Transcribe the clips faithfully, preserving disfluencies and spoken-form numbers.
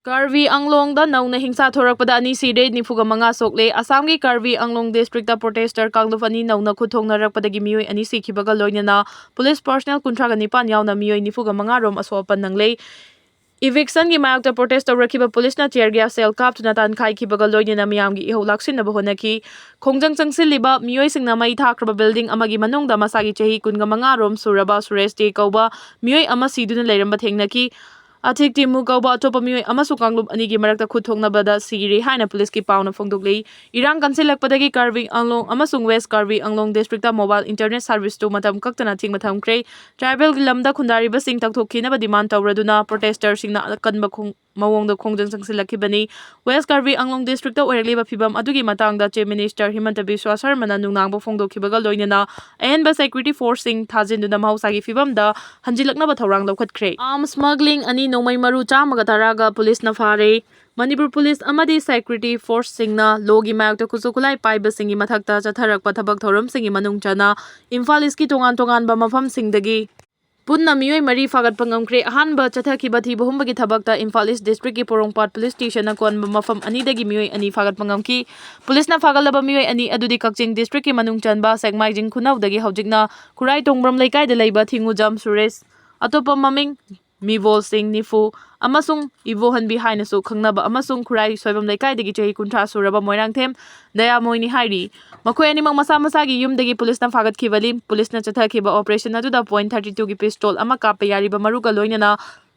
ꯀꯥꯔꯕꯤ ꯑꯪꯂꯣꯡꯗ ꯅꯧꯅ ꯍꯤꯡꯁꯥ ꯊꯣꯔꯛꯄꯗ ꯑꯅꯤ ꯁꯤꯔꯦ, ꯅꯤꯐꯨꯒ ꯃꯉꯥ ꯁꯣꯛꯂꯦ꯫ ꯑꯁꯥꯝꯒꯤ ꯀꯥꯔꯕꯤ ꯑꯪꯂꯣꯡ ꯗꯤꯁꯇ꯭ꯔꯤꯛꯇ ꯄ꯭ꯔꯣꯇꯦꯁꯇꯔ ꯀꯥꯡꯂꯨꯞ ꯑꯅꯤ ꯅꯧꯅ ꯈꯨꯠ ꯊꯣꯛꯅꯔꯛꯄꯗꯒꯤ ꯃꯤꯑꯣꯏ ꯑꯅꯤ ꯁꯤꯈꯤꯕꯒ ꯂꯣꯏꯅꯅ ꯄꯨꯂꯤꯁ ꯄꯥꯔꯁꯅꯦꯜ ꯀꯨꯟꯊ꯭ꯔꯥꯒ ꯅꯤꯄꯥꯟ ꯌꯥꯎꯅ ꯃꯤꯑꯣꯏ ꯅꯤꯐꯨꯒ ꯃꯉꯥ ꯔꯣꯝ ꯑꯁꯣꯛ ꯑꯄꯟ ꯅꯪꯂꯦ꯫ ꯏꯚꯤꯛꯁꯟꯒꯤ ꯃꯥꯌꯣꯛꯇ ꯄ꯭ꯔꯣꯇꯦꯁ ꯇꯧꯔꯛꯈꯤꯕ ꯄꯨꯂꯤꯁꯅ ꯇꯤꯌꯔ ꯒ꯭ꯌꯥꯁ ꯁꯦꯜ ꯀꯥꯞꯇꯨꯅ ꯇꯥꯟꯈꯥꯏꯈꯤꯕꯒ ꯂꯣꯏꯅꯅ ꯃꯤꯌꯥꯝꯒꯤ ꯏꯍꯧ ꯂꯥꯛꯁꯤꯟꯅꯕ ꯍꯣꯠꯅꯈꯤ꯫ ꯈꯣꯡꯖꯪ ꯆꯪꯁꯤꯜꯂꯤꯕ ꯃꯤꯑꯣꯏꯁꯤꯡꯅ ꯃꯩ ꯊꯥꯈ꯭ꯔꯕ ꯕꯤꯜꯗꯤꯡ ꯑꯃꯒꯤ ꯃꯅꯨꯡꯗ ꯃꯁꯥꯒꯤ ꯆꯍꯤ ꯀꯨꯟꯒ ꯃꯉꯥ ꯔꯣꯝ ꯁꯨꯔꯕ ꯁꯨꯔꯦꯁ ꯗꯦ ꯀꯧꯕ ꯃꯤꯑꯣꯏ ꯑꯃ ꯁꯤꯗꯨꯅ ꯂꯩꯔꯝꯕ ꯊꯦꯡꯅꯈꯤ꯫ ꯑꯊꯤꯛ ꯇꯤꯃꯨ ꯀꯧꯕ ꯑꯇꯣꯞꯄ ꯃꯤꯑꯣꯏ ꯑꯃꯁꯨ ꯀꯥꯡꯂꯨꯞ ꯑꯅꯤꯒꯤ ꯃꯔꯛꯇ ꯈꯨꯠ ꯊꯣꯛꯅꯕꯗ ꯁꯤꯔꯦ ꯍꯥꯏꯅ ꯄꯨꯂꯤꯁꯀꯤ ꯄꯥꯎꯅ ꯐꯣꯡꯗꯣꯛꯂꯤ꯫ ꯏꯔꯥꯡ ꯀꯟꯁꯤꯜꯂꯛꯄꯗꯒꯤ ꯀꯥꯔꯕꯤ ꯑꯪꯂꯣꯡ ꯑꯃꯁꯨꯡ ꯋꯦꯁ ꯀꯥꯔꯕꯤ ꯑꯪꯂꯣꯡ ꯗꯤꯁꯇ꯭ꯔꯤꯛꯇ ꯃꯣꯕꯥꯏꯜ ꯏꯟꯇꯔꯅꯦꯠ ꯁꯥꯔꯚꯤꯁꯇꯨ ꯃꯇꯝ ꯀꯛꯇꯅ ꯊꯤꯡꯕ ꯊꯝꯈ꯭ꯔꯦ꯫ ꯇ꯭ꯔꯥꯏꯕꯦꯜꯒꯤ ꯂꯝꯗ ꯈꯨꯟꯗꯥꯔꯤꯕꯁꯤꯡ ꯇꯧꯊꯣꯛꯈꯤꯅꯕ ꯗꯤꯃꯥꯟ ꯇꯧꯔꯗꯨꯅ ꯄ꯭ꯔꯣꯇꯦꯁꯇꯔꯁꯤꯡꯅ ꯑꯀꯟꯕ ꯈꯣꯡ-, ꯃꯑꯣꯡꯗ ꯈꯣꯡꯖꯪ ꯆꯪꯁꯤꯜꯂꯛꯈꯤꯕꯅꯤ꯫ ꯋꯦꯁ ꯀꯥꯔꯕꯤ ꯑꯪꯂꯣꯡ ꯗꯤꯁꯇ꯭ꯔꯤꯛꯇ ꯑꯣꯏꯔꯛꯂꯤꯕ ꯐꯤꯕꯝ ꯑꯗꯨꯒꯤ ꯃꯇꯥꯡꯗ ꯆꯤꯐ ꯃꯤꯅꯤꯁꯇꯔ ꯍꯤꯃꯟꯇ ꯕꯤꯁ꯭ꯋꯥ ꯁꯔꯃꯅ ꯅꯨꯡꯅꯥꯡꯕ ꯐꯣꯡꯗꯣꯛꯈꯤꯕꯒ ꯂꯣꯏꯅꯅ ꯑꯍꯦꯟꯕ ꯁꯦꯀ꯭ꯌꯨꯔꯤꯇꯤ ꯐꯣꯔꯁꯁꯤꯡ ꯊꯥꯖꯤꯟꯗꯨꯅ ꯃꯍꯧꯁꯥꯒꯤ ꯐꯤꯕꯝꯗ ꯍꯟꯖꯤꯜꯂꯛꯅꯕ ꯊꯧꯔꯥꯡ ꯂꯧꯈꯠꯈ꯭ꯔꯦ꯫ ꯑꯥꯔꯝꯁ ꯁ꯭ꯃꯒ꯭ꯂꯤꯡ ꯑꯅꯤ ꯅꯣꯡꯃꯩ ꯃꯔꯨ ꯆꯥꯝꯃꯒ ꯇꯔꯥꯒ ꯄꯨꯂꯤꯁꯅ ꯐꯥꯔꯦ꯫ ꯃꯅꯤꯄꯨꯔ ꯄꯨꯂꯤꯁ ꯑꯃꯗꯤ ꯁꯦꯀ꯭ꯌꯨꯔꯤꯇꯤ ꯐꯣꯔꯁꯁꯤꯡꯅ ꯂꯣꯒꯤ ꯃꯥꯌꯣꯛꯇ ꯈꯨꯠꯁꯨ ꯈꯨꯠꯂꯥꯏ ꯄꯥꯏꯕꯁꯤꯡꯒꯤ ꯃꯊꯛꯇ ꯆꯠꯊꯔꯛꯄ ꯊꯕꯛ ꯊꯧꯔꯝꯁꯤꯡꯒꯤ ꯃꯅꯨꯡ ꯆꯟꯅ ꯏꯝꯐꯥꯜ ꯏꯁꯀꯤ ꯇꯣꯉꯥꯟ ꯇꯣꯉꯥꯟꯕ ꯃꯐꯝꯁꯤꯡꯗꯒꯤ ꯄꯨꯟꯅ ꯃꯤꯑꯣꯏ ꯃꯔꯤ ꯐꯥꯒꯠꯄ ꯉꯝꯈ꯭ꯔꯦ꯫ ꯑꯍꯥꯟꯕ ꯆꯠꯊꯈꯤꯕ ꯊꯤꯕ ꯍꯨꯝꯕꯒꯤ ꯊꯕꯛꯇ ꯏꯝꯐꯥꯜ ꯏꯁ ꯗꯤꯁꯇ꯭ꯔꯤꯛꯀꯤ ꯄꯣꯔꯣꯝꯄꯥꯠ ꯄꯨꯂꯤꯁ ꯁ꯭ꯇꯦꯁꯟꯅ ꯀꯣꯟꯕ ꯃꯐꯝ ꯑꯅꯤꯗꯒꯤ ꯃꯤꯑꯣꯏ ꯑꯅꯤ ꯐꯥꯒꯠꯄ ꯉꯝꯈꯤ꯫ ꯄꯨꯂꯤꯁꯅ ꯐꯥꯒꯠꯂꯕ ꯃꯤꯑꯣꯏ ꯑꯅꯤ ꯑꯗꯨꯗꯤ ꯀꯛꯆꯤꯡ ꯗꯤꯁꯇ꯭ꯔꯤꯛꯀꯤ ꯃꯅꯨꯡ ꯆꯟꯕ ꯁꯦꯛꯃꯥꯏꯖꯤꯡ ꯈꯨꯅꯧꯗꯒꯤ ꯍꯧꯖꯤꯛꯅ ꯈꯨꯔꯥꯏ ꯇꯣꯡꯕ꯭ꯔꯝ ꯂꯩꯀꯥꯏꯗ ꯂꯩꯕ ꯊꯤꯡꯉꯨꯖꯝ ꯁꯨꯔꯦꯁ, ꯑꯇꯣꯞꯄ ꯃꯃꯤꯡ ꯃꯤꯕꯣꯜ ꯁꯤꯡ ꯅꯤꯐꯨ ꯑꯃꯁꯨꯡ ꯏꯕꯣꯍꯟꯕꯤ ꯍꯥꯏꯅꯁꯨ ꯈꯪꯅꯕ ꯑꯃꯁꯨꯡ ꯈꯨꯔꯥꯏ ꯁꯣꯏꯕꯝ ꯂꯩꯀꯥꯏꯗꯒꯤ ꯆꯍꯤ ꯀꯨꯟꯊ꯭ꯔꯥ ꯁꯨꯔꯕ ꯃꯣꯏꯔꯥꯡꯊꯦꯝ ꯗꯌꯥꯃꯣꯏꯅꯤ ꯍꯥꯏꯔꯤ꯫ ꯃꯈꯣꯏ ꯑꯅꯤꯃꯛ ꯃꯁꯥ ꯃꯁꯥꯒꯤ ꯌꯨꯝꯗꯒꯤ ꯄꯨꯂꯤꯁꯅ ꯐꯥꯒꯠꯈꯤꯕꯅꯤ꯫ ꯄꯨꯂꯤꯁꯅ ꯆꯠꯊꯈꯤꯕ ꯑꯣꯄꯔꯦꯁꯟ ꯑꯗꯨꯗ ꯄꯣꯏꯟꯠ ꯊꯥꯔꯇꯤ ꯇꯨꯒꯤ ꯄꯤꯁꯇꯣꯜ ꯑꯃ ꯀꯥꯞꯄ ꯌꯥꯔꯤꯕ ꯃꯔꯨꯒ ꯂꯣꯏꯅꯅ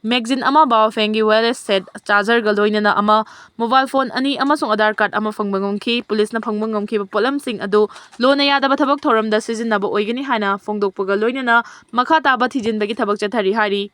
ꯃꯦꯒꯖꯤꯟ ꯑꯃ, ꯕꯥꯑꯣꯐꯦꯡꯒꯤ ꯋꯥꯌꯔꯂꯦꯁ ꯁꯦꯠ, ꯆꯥꯔꯖꯔꯒ ꯂꯣꯏꯅꯅ ꯑꯃ, ꯃꯣꯕꯥꯏꯜ ꯐꯣꯟ ꯑꯅꯤ ꯑꯃꯁꯨꯡ ꯑꯙꯥꯔ ꯀꯥꯔꯗ ꯑꯃ ꯐꯪꯕ ꯉꯝꯈꯤ꯫ ꯄꯨꯂꯤꯁꯅ ꯐꯪꯕ ꯉꯝꯈꯤꯕ ꯄꯣꯠꯂꯝꯁꯤꯡ ꯑꯗꯨ ꯂꯣꯟꯅ ꯌꯥꯗꯕ ꯊꯕꯛ ꯊꯧꯔꯝꯗ ꯁꯤꯖꯤꯟꯅꯕ ꯑꯣꯏꯒꯅꯤ ꯍꯥꯏꯅ ꯐꯣꯡꯗꯣꯛꯄꯒ ꯂꯣꯏꯅꯅ ꯃꯈꯥ ꯇꯥꯕ ꯊꯤꯖꯤꯟꯕꯒꯤ ꯊꯕꯛ ꯆꯠꯊꯔꯤ ꯍꯥꯏꯔꯤ꯫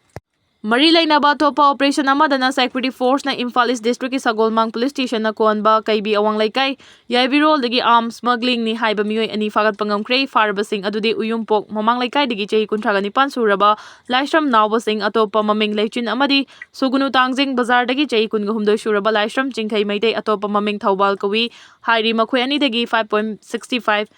ꯃꯔꯤ ꯂꯩꯅꯕ ꯑꯇꯣꯞꯄ ꯑꯣꯄꯔꯦꯁꯟ ꯑꯃꯗꯅ ꯁꯦꯀ꯭ꯌꯨꯔꯤꯇꯤ ꯐꯣꯔꯁꯅ ꯏꯝꯐꯥꯜ ꯏꯁ ꯗꯤꯁꯇ꯭ꯔꯤꯛꯀꯤ ꯁꯒꯣꯜꯃꯥꯡ ꯄꯨꯂꯤꯁ ꯁ꯭ꯇꯦꯁꯟꯅ ꯀꯣꯟꯕ ꯀꯩꯕꯤ ꯑꯋꯥꯡ ꯂꯩꯀꯥꯏ ꯌꯥꯏꯕꯤꯔꯣꯜꯗꯒꯤ ꯑꯥꯔꯝꯁ ꯁ꯭ꯃꯒ꯭ꯂꯤꯡꯅꯤ ꯍꯥꯏꯕ ꯃꯤꯑꯣꯏ ꯑꯅꯤ ꯐꯥꯒꯠꯄ ꯉꯝꯈ꯭ꯔꯦ꯫ ꯐꯥꯔꯕꯁꯤꯡ ꯑꯗꯨꯗꯤ ꯎꯌꯨꯝꯄꯣꯛ ꯃꯃꯥꯡ ꯂꯩꯀꯥꯏꯗꯒꯤ ꯆꯍꯤ ꯀꯨꯟꯊ꯭ꯔꯥꯒ ꯅꯤꯄꯥꯟ ꯁꯨꯔꯕ ꯂꯥꯏꯁ꯭ꯔꯝ ꯅꯥꯎꯕꯁꯤꯡ, ꯑꯇꯣꯞꯄ ꯃꯃꯤꯡ ꯂꯩꯆꯤꯟ ꯑꯃꯗꯤ ꯁꯨꯒꯨꯅꯨ ꯇꯥꯡꯖꯤꯡ ꯕꯖꯥꯔꯗꯒꯤ ꯆꯍꯤ ꯀꯨꯟꯒ ꯍꯨꯝꯗꯣꯏ ꯁꯨꯔꯕ ꯂꯥꯏꯁ꯭ꯔꯝ ꯆꯤꯡꯈꯩ ꯃꯩꯇꯩ, ꯑꯇꯣꯞꯄ ꯃꯃꯤꯡ ꯊꯧꯕꯥꯜ ꯀꯧꯏ ꯍꯥꯏꯔꯤ꯫ ꯃꯈꯣꯏ ꯑꯅꯤꯗꯒꯤ five point sixty five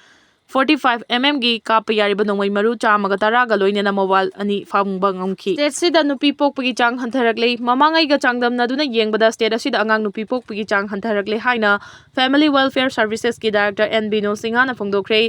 forty five mm ꯒꯤ ꯀꯥꯞꯄ ꯌꯥꯔꯤꯕ ꯅꯣꯡꯃꯩ ꯃꯔꯨ ꯆꯥꯝꯃꯒ ꯇꯔꯥꯒ ꯂꯣꯏꯅꯅ mobile ꯑꯅꯤ ꯐꯪꯕ ꯉꯝꯈꯤ꯫ State ꯑꯁꯤꯗ ꯅꯨꯄꯤ ꯄꯣꯛꯄꯒꯤ ꯆꯥꯡ ꯍꯟꯊꯔꯛꯂꯦ꯫ ꯃꯃꯥꯡꯉꯩꯒ ꯆꯥꯡꯗꯝꯅꯗꯨꯅ ꯌꯦꯡꯕꯗ state ꯑꯁꯤꯗ ꯑꯉꯥꯡ ꯅꯨꯄꯤ ꯄꯣꯛꯄꯒꯤ ꯆꯥꯡ ꯍꯟꯊꯔꯛꯂꯦ ꯍꯥꯏꯅ Family Welfare Services ꯀꯤ director N ꯕꯤꯅꯣꯗ ꯁꯤꯡꯍꯅ ꯐꯣꯡꯗꯣꯛꯈ꯭ꯔꯦ꯫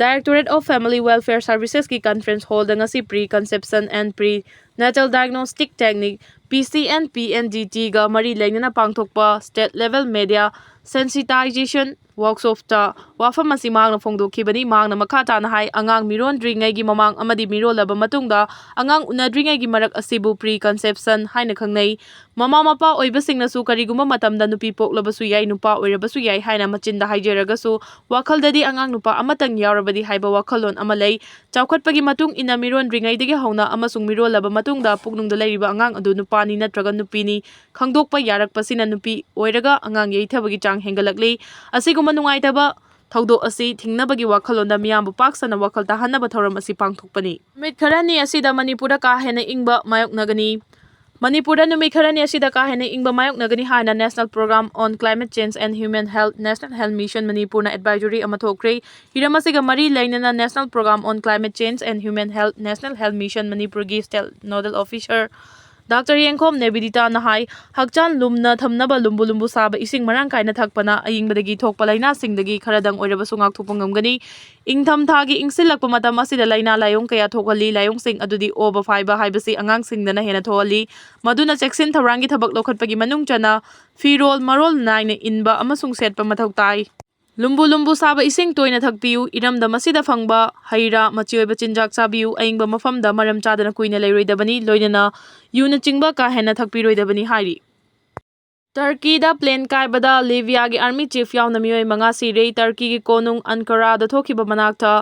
Directorate of Family Welfare Services ꯀꯤ conference hall ꯗ ꯉꯁꯤ pre conception and pre natal diagnostic technique, P C N P N D T ꯒ ꯃꯔꯤ ꯂꯩꯅꯅ ꯄꯥꯡꯊꯣꯛꯄ state level media sensitization workshop ꯇ ꯋꯥꯐꯝ ꯑꯁꯤ ꯃꯍꯥꯛꯅ ꯐꯣꯡꯗꯣꯛꯈꯤꯕꯅꯤ꯫ ꯃꯍꯥꯛꯅ ꯃꯈꯥ ꯇꯥꯅ ꯍꯥꯏ, ꯑꯉꯥꯡ ꯃꯤꯔꯣꯟꯗ꯭ꯔꯤꯉꯩꯒꯤ ꯃꯃꯥꯡ ꯑꯃꯗꯤ ꯃꯤꯔꯣꯜꯂꯕ ꯃꯇꯨꯡꯗ ꯑꯉꯥꯡ ꯎꯅꯗ꯭ꯔꯤꯉꯩꯒꯤ ꯃꯔꯛ ꯑꯁꯤꯕꯨ pre conception ꯍꯥꯏꯅ ꯈꯪꯅꯩ꯫ ꯃꯃꯥ ꯃꯄꯥ ꯑꯣꯏꯕꯁꯤꯡꯅꯁꯨ ꯀꯔꯤꯒꯨꯝꯕ ꯃꯇꯝꯗ ꯅꯨꯄꯤ ꯄꯣꯛꯂꯕꯁꯨ ꯌꯥꯏ, ꯅꯨꯄꯥ ꯑꯣꯏꯔꯕꯁꯨ ꯌꯥꯏ ꯍꯥꯏꯅ ꯃꯆꯤꯟꯗ ꯍꯥꯏꯖꯔꯒꯁꯨ, ꯋꯥꯈꯜꯗꯗꯤ ꯑꯉꯥꯡ ꯅꯨꯄꯥ ꯑꯃꯇꯪ ꯌꯥꯎꯔꯕꯗꯤ ꯍꯥꯏꯕ ꯋꯥꯈꯜꯂꯣꯟ ꯑꯃ ꯂꯩ꯫ ꯆꯥꯎꯈꯠꯄꯒꯤ ꯃꯇꯨꯡ ꯏꯟꯅ ꯃꯤꯔꯣꯟꯗ꯭ꯔꯤꯉꯩꯗꯒꯤ ꯍꯧꯅ ꯑꯃꯁꯨꯡ ꯃꯤꯔꯣꯜꯂꯕ ꯃꯇꯨꯡꯗ ꯄꯨꯛꯅꯨꯡꯗ ꯂꯩꯔꯤꯕ ꯑꯉꯥꯡ ꯑꯗꯨ ꯅꯨꯄꯥꯅꯤ ꯅꯠꯇ꯭ꯔꯒ ꯅꯨꯄꯤꯅꯤ ꯈꯪꯗꯣꯛꯄ ꯌꯥꯔꯛꯄꯁꯤꯅ ꯅꯨꯄꯤ ꯑꯣꯏꯔꯒ ꯑꯉꯥꯡ ꯌꯩꯊꯕꯒꯤ ꯆꯥꯡ ꯍꯦꯟꯒꯠꯂꯛꯂꯤ꯫ ꯑꯁꯤꯒꯨꯝꯕ ꯅꯨꯡꯉꯥꯏꯇꯕ ꯊꯧꯗꯣꯛ ꯑꯁꯤ ꯊꯤꯡꯅꯕꯒꯤ ꯋꯥꯈꯜꯂꯣꯟꯗ ꯃꯤꯌꯥꯝꯕꯨ ꯄꯥꯛ ꯁꯟꯅ ꯋꯥꯈꯜ ꯇꯥꯍꯟꯅꯕ ꯊꯧꯔꯝ ꯑꯁꯤ ꯄꯥꯡꯊꯣꯛꯄꯅꯤ꯫ ꯅꯨꯃꯤꯠ ꯈꯔꯅꯤ ꯑꯁꯤꯗ ꯃꯅꯤꯄꯨꯔꯗ ꯀꯥ ꯍꯦꯟꯅ ꯏꯪꯕ ꯃꯥꯌꯣꯛꯅꯒꯅꯤ꯫ ꯃꯅꯤꯄꯨꯔꯗ ꯅꯨꯃꯤꯠ ꯈꯔꯅꯤ ꯑꯁꯤꯗ ꯀꯥ ꯍꯦꯟꯅ ꯏꯪꯕ ꯃꯥꯌꯣꯛꯅꯒꯅꯤ ꯍꯥꯏꯅ National Program on Climate Change and Human Health, National Health Mission ꯃꯅꯤꯄꯨꯔꯅ advisory ꯑꯃ ꯊꯣꯛꯈ꯭ꯔꯦ꯫ ꯍꯤꯔꯝ ꯑꯁꯤꯒ ꯃꯔꯤ ꯂꯩꯅꯅ National Program on Climate Change and Human Health, National Health Mission ꯃꯅꯤꯄꯨꯔꯒꯤ state nodal officer Doctor ꯌꯦꯡꯈꯣꯝ ꯅꯦꯕꯤꯗꯤꯇꯥꯅ ꯍꯥꯏ, ꯍꯛꯆꯥꯡ ꯂꯨꯝꯅ ꯊꯝꯅꯕ ꯂꯨꯝꯕꯨ ꯂꯨꯝꯕꯨ ꯁꯥꯕ ꯏꯁꯤꯡ ꯃꯔꯥꯡ ꯀꯥꯏꯅ ꯊꯛꯄꯅ ꯑꯏꯪꯕꯗꯒꯤ ꯊꯣꯛꯄ ꯂꯥꯏꯅꯥꯁꯤꯡꯗꯒꯤ ꯈꯔꯗꯪ ꯑꯣꯏꯔꯕꯁꯨ ꯉꯥꯛꯊꯣꯛꯄ ꯉꯝꯒꯅꯤ꯫ ꯏꯪꯊꯝꯊꯥꯒꯤ ꯏꯪꯁꯤꯜꯂꯛꯄ ꯃꯇꯝ ꯑꯁꯤꯗ ꯂꯥꯏꯅꯥ ꯂꯥꯏꯑꯣꯡ ꯀꯌꯥ ꯊꯣꯛꯍꯜꯂꯤ꯫ ꯂꯥꯏꯑꯣꯡꯁꯤꯡ ꯑꯗꯨꯗꯤ ꯑꯣꯕ ꯐꯥꯏꯕ ꯍꯥꯏꯕꯁꯤ ꯑꯉꯥꯡꯁꯤꯡꯗꯅ ꯍꯦꯟꯅ ꯊꯣꯛꯍꯜꯂꯤ꯫ ꯃꯗꯨꯅ ꯆꯦꯛꯁꯤꯟ ꯊꯧꯔꯥꯡꯒꯤ ꯊꯕꯛ ꯂꯧꯈꯠꯄꯒꯤ ꯃꯅꯨꯡ ꯆꯟꯅ ꯐꯤꯔꯣꯜ ꯃꯔꯣꯜ ꯅꯥꯏꯅ ꯏꯟꯕ ꯑꯃꯁꯨꯡ ꯁꯦꯠꯄ ꯃꯊꯧ ꯇꯥꯏ꯫ ꯂꯨꯝꯕꯨ ꯂꯨꯝꯕꯨ ꯁꯥꯕ ꯏꯁꯤꯡ ꯇꯣꯏꯅ ꯊꯛꯄꯤꯌꯨ꯫ ꯏꯔꯝꯗꯝ ꯑꯁꯤꯗ ꯐꯪꯕ ꯍꯩ ꯔꯥ, ꯃꯆꯤ ꯑꯣꯏꯕ ꯆꯤꯟꯖꯥꯛ ꯆꯥꯕꯤꯌꯨ꯫ ꯑꯏꯪꯕ ꯃꯐꯝꯗ ꯃꯔꯝ ꯆꯥꯗꯅ ꯀꯨꯏꯅ ꯂꯩꯔꯣꯏꯗꯕꯅꯤ, ꯂꯣꯏꯅꯅ ꯌꯨꯅꯆꯤꯡꯕ ꯀꯥ ꯍꯦꯟꯅ ꯊꯛꯄꯤꯔꯣꯏꯗꯕꯅꯤ ꯍꯥꯏꯔꯤ꯫ ꯇꯔꯀꯤꯗ plane ꯀꯥꯏꯕꯗ ꯂꯤꯕꯤꯌꯥꯒꯤ army chief ꯌꯥꯎꯅ ꯃꯤꯑꯣꯏ ꯃꯉꯥ ꯁꯤꯔꯦ꯫ ꯇꯔꯀꯤꯒꯤ ꯀꯣꯅꯨꯡ ꯑꯟꯀꯔꯥꯗ ꯊꯣꯛꯈꯤꯕ ꯃꯅꯥꯛꯇ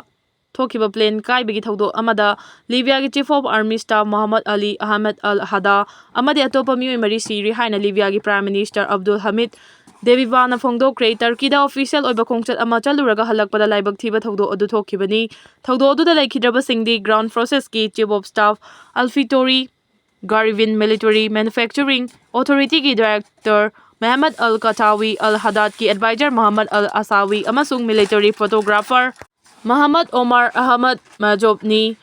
ꯊꯣꯛꯈꯤꯕ plane ꯀꯥꯏꯕꯒꯤ ꯊꯧꯗꯣꯛ ꯑꯃꯗ ꯂꯤꯕꯤꯌꯥꯒꯤ chief of army staff Mohammad ꯑꯂꯤ ꯑꯍꯃꯗ ꯑꯜ ꯍꯗꯥ ꯑꯃꯗꯤ ꯑꯇꯣꯞꯄ ꯃꯤꯑꯣꯏ ꯃꯔꯤ ꯁꯤꯔꯤ ꯍꯥꯏꯅ ꯂꯤꯕꯤꯌꯥꯒꯤ prime minister ꯑꯕꯗꯨꯜ ꯍꯃꯤꯗ ꯗꯦꯕꯤꯕꯥꯅ ꯐꯣꯡꯗꯣꯛꯈ꯭ꯔꯦ꯫ ꯇꯔꯀꯤꯗ official ꯑꯣꯏꯕ ꯈꯣꯡꯆꯠ ꯑꯃ ꯆꯠꯂꯨꯔꯒ ꯍꯜꯂꯛꯄꯗ ꯂꯥꯏꯕꯛ ꯊꯤꯕ ꯊꯧꯗꯣꯛ ꯑꯗꯨ ꯊꯣꯛꯈꯤꯕꯅꯤ꯫ ꯊꯧꯗꯣꯛ ꯑꯗꯨꯗ ꯂꯩꯈꯤꯗ꯭ꯔꯕꯁꯤꯡꯗꯤ ground forcesꯀꯤ chief of staff ꯑꯜꯐꯤꯇꯣꯔꯤ ꯒꯥꯔꯤꯕꯤꯟ, military manufacturing authorityꯒꯤ director ꯃꯦꯍꯃꯗ ꯑꯜ ꯀꯊꯥꯋꯤ, ꯑꯜ ꯍꯗꯥꯗꯀꯤ advisor ꯃꯣꯍꯝꯃꯗ ꯑꯜ ꯑꯁꯥꯋꯤ ꯑꯃꯁꯨꯡ military photographer ꯃꯍꯃꯗ ꯑꯣꯃꯔ ꯑꯍꯃꯗ ꯃꯖꯣꯕꯅꯤ꯫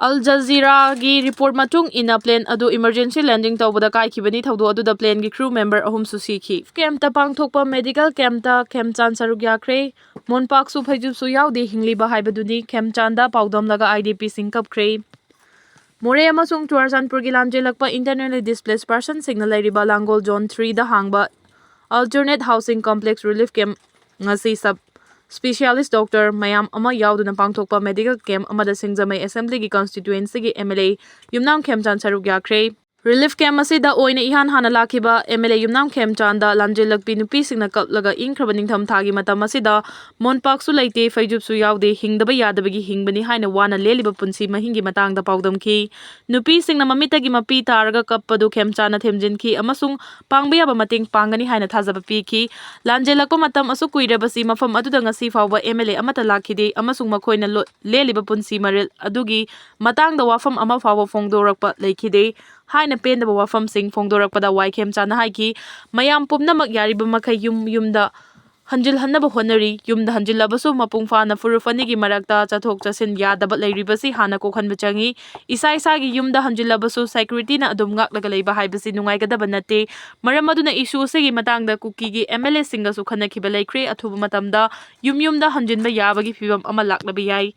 ꯑꯜ ꯖꯖꯤꯔꯥꯒꯤ ꯔꯤꯄꯣꯔꯠ ꯃꯇꯨꯡ ꯏꯟꯅ, ꯄ꯭ꯂꯦꯟ ꯑꯗꯨ ꯏꯃꯔꯖꯦꯟꯁꯤ ꯂꯦꯟꯗꯤꯡ ꯇꯧꯕꯗ ꯀꯥꯏꯈꯤꯕꯅꯤ꯫ ꯊꯧꯗꯣꯛ ꯑꯗꯨꯗ ꯄ꯭ꯂꯦꯟꯒꯤ ꯀ꯭ꯔꯨ ꯃꯦꯝꯕꯔ ꯑꯍꯨꯝꯁꯨ ꯁꯤꯈꯤ꯫ ꯀꯦꯝꯞꯇ ꯄꯥꯡꯊꯣꯛꯄ ꯃꯦꯗꯤꯀꯦꯜ ꯀꯦꯝꯞꯇ ꯈꯦꯝꯆꯥꯟ ꯁꯔꯨꯛ ꯌꯥꯈ꯭ꯔꯦ꯫ ꯃꯣꯟꯄꯥꯛꯁꯨ ꯐꯩꯖꯨꯞꯁꯨ ꯌꯥꯎꯗꯦ ꯍꯤꯡꯂꯤꯕ ꯍꯥꯏꯕꯗꯨꯅꯤ꯫ ꯈꯦꯝꯆꯥꯟꯗ ꯄꯥꯎꯗꯝꯂꯒ ꯑꯥꯏ ꯗꯤ ꯄꯤꯁꯤꯡ ꯀꯞꯈ꯭ꯔꯦ꯫ ꯃꯣꯔꯦ ꯑꯃꯁꯨꯡ ꯆꯨꯔꯆꯥꯟꯄꯨꯔꯒꯤ ꯂꯥꯟꯖꯦꯜꯂꯛꯄ internally displaced personꯁꯤꯡꯅ ꯂꯩꯔꯤꯕ ꯂꯥꯡꯒꯣꯜ ꯖꯣꯟ ꯊ꯭ꯔꯤꯗ ꯍꯥꯡꯕ Alternate Housing Complex Relief Camp ꯉꯁꯤ ꯁꯕ ꯁ꯭ꯄꯦꯁꯤꯌꯦꯂꯤꯁ ꯗꯣꯛꯇꯔ ꯃꯌꯥꯝ ꯑꯃ ꯌꯥꯎꯗꯨꯅ ꯄꯥꯡꯊꯣꯛꯄ ꯃꯦꯗꯤꯀꯦꯜ ꯀꯦꯝꯞ ꯑꯃꯗ ꯁꯤꯡꯖꯃꯩ ꯑꯦꯁꯦꯝꯕ꯭ꯂꯤꯒꯤ ꯀꯟꯁꯇꯤꯇ꯭ꯋꯦꯟꯁꯤꯒꯤ ꯑꯦꯝ ꯑꯦꯜ ꯑꯦ ꯌꯨꯝꯅꯥꯝ ꯈꯦꯝꯆꯥꯟ ꯁꯔꯨꯛ ꯌꯥꯈ꯭ꯔꯦ꯫ ꯔꯤꯂꯤꯐ ꯀꯦꯝꯞ ꯑꯁꯤꯗ ꯑꯣꯏꯅ ꯏꯍꯥꯟ ꯍꯥꯟꯅ ꯂꯥꯛꯈꯤꯕ ꯑꯦꯝ ꯑꯦꯜ ꯑꯦ ꯌꯨꯝꯅꯥꯝ ꯈꯦꯝꯆꯥꯟꯗ ꯂꯥꯟꯖꯦꯜꯂꯛꯄꯤ ꯅꯨꯄꯤꯁꯤꯡꯅ ꯀꯞꯂꯒ ꯏꯪꯈ꯭ꯔꯕ ꯅꯤꯡꯊꯝ ꯊꯥꯒꯤ ꯃꯇꯝ ꯑꯁꯤꯗ ꯃꯣꯟꯄꯥꯛꯁꯨ ꯂꯩꯇꯦ, ꯐꯩꯖꯨꯞꯁꯨ ꯌꯥꯎꯗꯦ, ꯍꯤꯡꯗꯕ ꯌꯥꯗꯕꯒꯤ ꯍꯤꯡꯕꯅꯤ ꯍꯥꯏꯅ ꯋꯥꯅ ꯂꯦꯜꯂꯤꯕ ꯄꯨꯟꯁꯤ ꯃꯍꯤꯡꯒꯤ ꯃꯇꯥꯡꯗ ꯄꯥꯎꯗꯝꯈꯤ꯫ ꯅꯨꯄꯤꯁꯤꯡꯅ ꯃꯃꯤꯠꯇꯒꯤ ꯃꯄꯤ ꯇꯥꯔꯒ ꯀꯞꯄꯗꯨ ꯈꯦꯝꯆꯥꯟꯅ ꯊꯦꯝꯖꯤꯟꯈꯤ ꯑꯃꯁꯨꯡ ꯄꯥꯡꯕ ꯌꯥꯕ ꯃꯇꯦꯡ ꯄꯥꯡꯒꯅꯤ ꯍꯥꯏꯅ ꯊꯥꯖꯕ ꯄꯤꯈꯤ꯫ ꯂꯥꯟꯖꯦꯜꯂꯛꯄ ꯃꯇꯝ ꯑꯁꯨꯛ ꯀꯨꯏꯔꯕꯁꯤ ꯃꯐꯝ ꯑꯗꯨꯗ ꯉꯁꯤ ꯐꯥꯎꯕ ꯑꯦꯝ ꯑꯦꯜ ꯑꯦ ꯑꯃꯠꯇ ꯂꯥꯛꯈꯤꯗꯦ ꯑꯃꯁꯨꯡ ꯃꯈꯣꯏꯅ ꯂꯣ-, ꯂꯦꯜꯂꯤꯕ ꯄꯨꯟꯁꯤ ꯃꯔꯦꯜ ꯑꯗꯨꯒꯤ ꯃꯇꯥꯡꯗ ꯋꯥꯐꯝ ꯑꯃ ꯐꯥꯎꯕ ꯐꯣꯡꯗꯣꯔꯛꯄ ꯂꯩꯈꯤꯗꯦ ꯍꯥꯏꯅ ꯄꯦꯟꯗꯕ ꯋꯥꯐꯝꯁꯤꯡ ꯐꯣꯡꯗꯣꯔꯛꯄꯗ ꯋꯥꯏ ꯈꯦꯝꯆꯥꯟꯅ ꯍꯥꯏꯈꯤ, "ꯃꯌꯥꯝ ꯄꯨꯝꯅꯃꯛ ꯌꯥꯔꯤꯕ ꯃꯈꯩ ꯌꯨꯝ ꯌꯨꯝꯗ ꯍꯟꯖꯤꯜꯍꯟꯅꯕ ꯍꯣꯠꯅꯔꯤ꯫ ꯌꯨꯝꯗ ꯍꯟꯖꯤꯜꯂꯕꯁꯨ ꯃꯄꯨꯡ ꯐꯥꯅ ꯐꯨꯔꯨꯞ ꯑꯅꯤꯒꯤ ꯃꯔꯛꯇ ꯆꯠꯊꯣꯛ ꯆꯠꯁꯤꯟ ꯌꯥꯗꯕ ꯂꯩꯔꯤꯕꯁꯤ ꯍꯥꯟꯅ ꯀꯣꯛꯍꯟꯕ ꯆꯪꯏ꯫ ꯏꯁꯥ ꯏꯁꯥꯒꯤ ꯌꯨꯝꯗ ꯍꯟꯖꯤꯜꯂꯕꯁꯨ ꯁꯦꯀ꯭ꯌꯨꯔꯤꯇꯤꯅ ꯑꯗꯨꯝ ꯉꯥꯛꯂꯒ ꯂꯩꯕ ꯍꯥꯏꯕꯁꯤ ꯅꯨꯡꯉꯥꯏꯒꯗꯕ ꯅꯠꯇꯦ꯫ ꯃꯔꯝ ꯑꯗꯨꯅ ꯏꯁꯨ ꯑꯁꯤꯒꯤ ꯃꯇꯥꯡꯗ ꯀꯨꯀꯤꯒꯤ ꯑꯦꯝ ꯑꯦꯜ ꯑꯦꯁꯤꯡꯒꯁꯨ ꯈꯟꯅꯈꯤꯕ ꯂꯩꯈ꯭ꯔꯦ꯫ ꯑꯊꯨꯕ ꯃꯇꯝꯗ ꯌꯨꯝ ꯌꯨꯝꯗ ꯍꯟꯖꯤꯟꯕ ꯌꯥꯕꯒꯤ ꯐꯤꯕꯝ ꯑꯃ ꯂꯥꯛꯂꯕ ꯌꯥꯏ꯫